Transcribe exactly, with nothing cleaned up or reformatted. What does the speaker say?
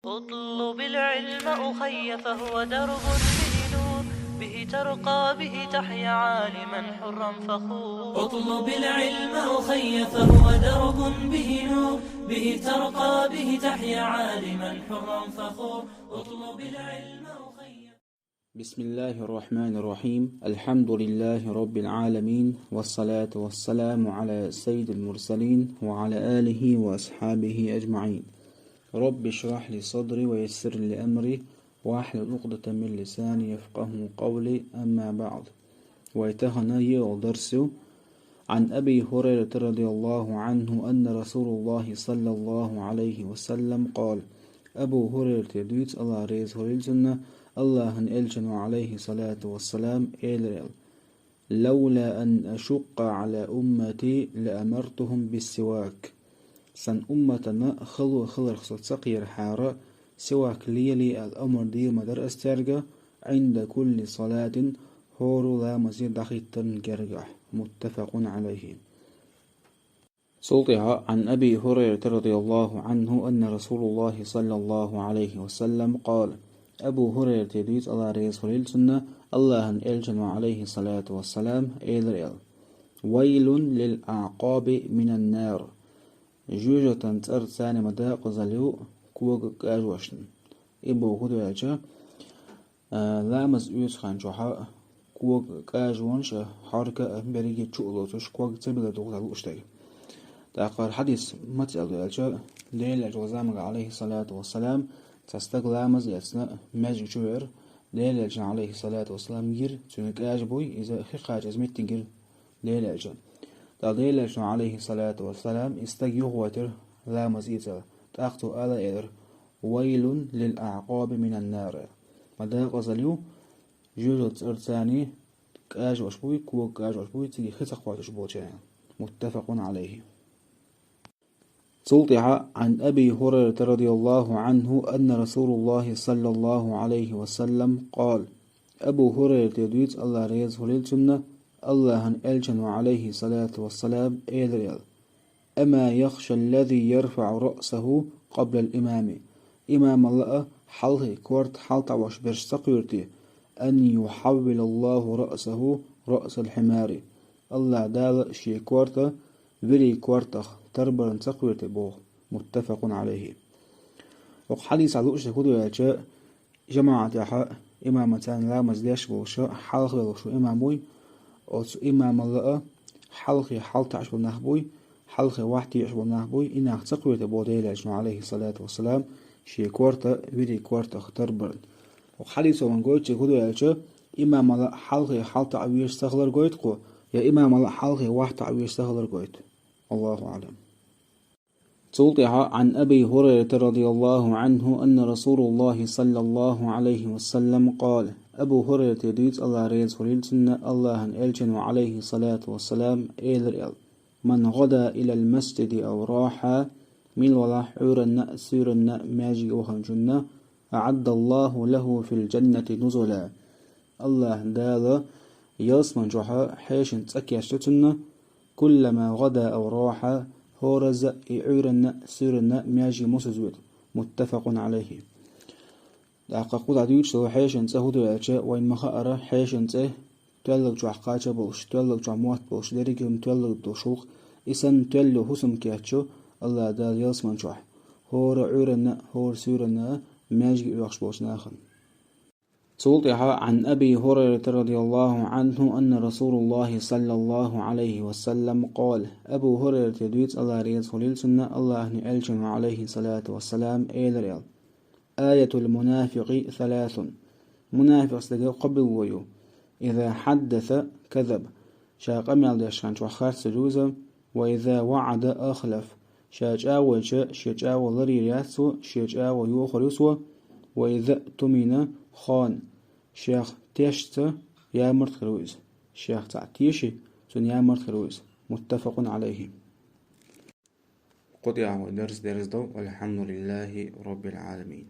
اطلب العلم أخي فهو درب به نور، به ترقى به تحيا عالما حرا فخور. اطلب العلم أخي فهو درب به نور، به ترقى به تحيا عالما حرا فخور. اطلب العلم أخي. بسم الله الرحمن الرحيم. الحمد لله رب العالمين، والصلاة والسلام على سيد المرسلين وعلى آله وأصحابه أجمعين. رب اشرح لي صدري ويسر لي أمري واحلل عقدة من لساني يفقهوا قولي. أما بعد. Вай тахана йола дарс ю. عن أبي هريرة رضي الله عنه أن رسول الله صلى الله عليه وسلم قال. Абу Хурайрата дуьйцу, АллахӀ реза хуьлийла цунна, АллахӀан Элчано, عليه الصلاة والسلام, элира аьлла: لولا أن أشق على أمتي لأمرتهم بالسواك. Сан умматана хало хиларх со ца кхерахьара, сивак лелае аьлла амар дийр ма дара ас цаьрга, عند كل صلاة, хӀора ламазе дӀахӀиттарна гергахь. متفق عليه. Цул тӀаьхьа عن أبي هريرة رضي الله عنه أن رسول الله صلى الله عليه وسلم قال. Абу Хурайрата дуьйцу, АллахӀ реза хуьлийла цунна, АллахӀан Элчано, عليه الصلاة والسلام, элира аьлла: ويل للأعقاب من النار. Жоьжахатин цӀарца ма декъазалла ю коган кӀажошна. И бохург хӀун ду аьлча, а, ламаз оьцу хан чохь а коган кӀажонаш а, хьорка а, берриге а чу а лоцуш, ког ца билар дукха лууш дерг. ТӀаккха хӀара хьадис маца аьлла ду аьлча, Делан Элча ваха заманга, عليه الصلاة والسلام, цхьа стаг ламаз а эцна, маьждиге чу веара, Делан Элчано, عليه الصلاة والسلام, гира цуьнан кӀажа буй, иза хи кхача иза меттиг гира Делан Элчано. ТӀаккха Делан Элчано, عليه الصلاة والسلام, и стаг юхавойтира ламаз эцна, тӀаккха цо ала а элира: ويل للأعقاب من النار. Ма декъазалла ю жоьжахатин цӀарца кӀажош буй, коган кӀажош буй, цига хи ца кхойтуш болчарна. متفق عليه. Цул тӀаьхьа عن أبي هريرة رضي الله عنه أن رسول الله صلى الله عليه وسلم قال. Абу Хурайрата дуьйцу, АллахӀ реза хуьлийла цунна, АллахӀан Элчано, عليه الصلاة والسلام, элира аьлла: أما يخشى الذي يرفع رأسه قبل الإمام. Имамал а хьалхе корта хьалатӀавеш берш ца кхоьру те, أن يحول الله رأسه رأس الحمار. АллахӀ Дала шен корта вирий кортах тарбарна ца кхоьру те боху. متفق عليه. ХӀокху хьадисехь лууш дерг хӀун ду аьлча, жамаӀатехь имамаца ламаз деш болуш, хьалха велларг имам вуй, оцу имамал а хьалхе хьалатаӀаш болу нах буй, хьалхе вахьтехаш болу нах буй, и нах ца кхоьру те боху Делан Элчано, عليه الصلاة والسلام, шен корта вирий кортах тарбарна. ХӀокху хьадисо вайна гойту дерг хӀун ду аьлча, имамал а хьалхе хьалатаӀа везаш ца хилар гойту кху, я имамал а хьалхе вахьтаӀа везаш ца хилар гойту. والله أعلم. Цул тӀаьхьа عن أبي هريرة رضي الله عنه أن رسول الله صلى الله عليه وسلم قال. Абу Хурайрата дуьйцу, АллахӀ реза хуьлийла цунна, АллахӀан Элчано, عليه الصلاة والسلام, элира аьлла: من غدا إلى المسجد أو راح, мила валахь Ӏуьйранна а, суьйранна а маьждиге ваханчунна, أعد الله له في الجنة نزلا. АллахӀ Дала ялсамани чохь хьешан цӀа кечду цунна, كلما غدا أو راح, хӀоразза а и Ӏуьйранна а, суьйранна а маьждиге мосазза воьду. متفق عليه. ТӀаккха кхузахь дуьйцуш долу хьешан цӀа хӀун ду аьлча, вайна ма-хаъара, хьешан цӀе тоьллаг чохь кхача а болуш, тоьллаг чохь мотт болуш, дерриг а хӀума тоьллаг долуш гӀуллакх, и санна тоьлла хӀусам кеччу АллахӀ Дала ялсамани чохь, хӀора Ӏуьйранна а, хӀора суьйранна а маьждиге оьхуш болчу нахана. Цул тӀаьхьа عن أبي هريرة رضي الله عنه أن رسول الله صلى الله عليه وسلم قال. Абу Хурайрата дуьйцу, АллахӀ реза хуьлийла цунна, АллахӀан Элчано, عليه الصلاة والسلام, элира аьлла: آية المنافق ثلاث. Мунафикъ стеган кхо билгало ю: إذا حدث كذب, ша къамел деш хан чохь харцвелла ву иза, وإذا وعد أخلف, ша чӀагӀвелча, шен чӀагӀо ларйийр яц цо, шен чӀагӀо йохор ю цо, وإذا اؤتمن خان, шех тешча ямарта хир ву иза, шех цхьаъ теший, цунна ямарта хир ву иза. متفق عليه. Кху тӀехь вай дарс дерзадо. والحمد لله رب العالمين.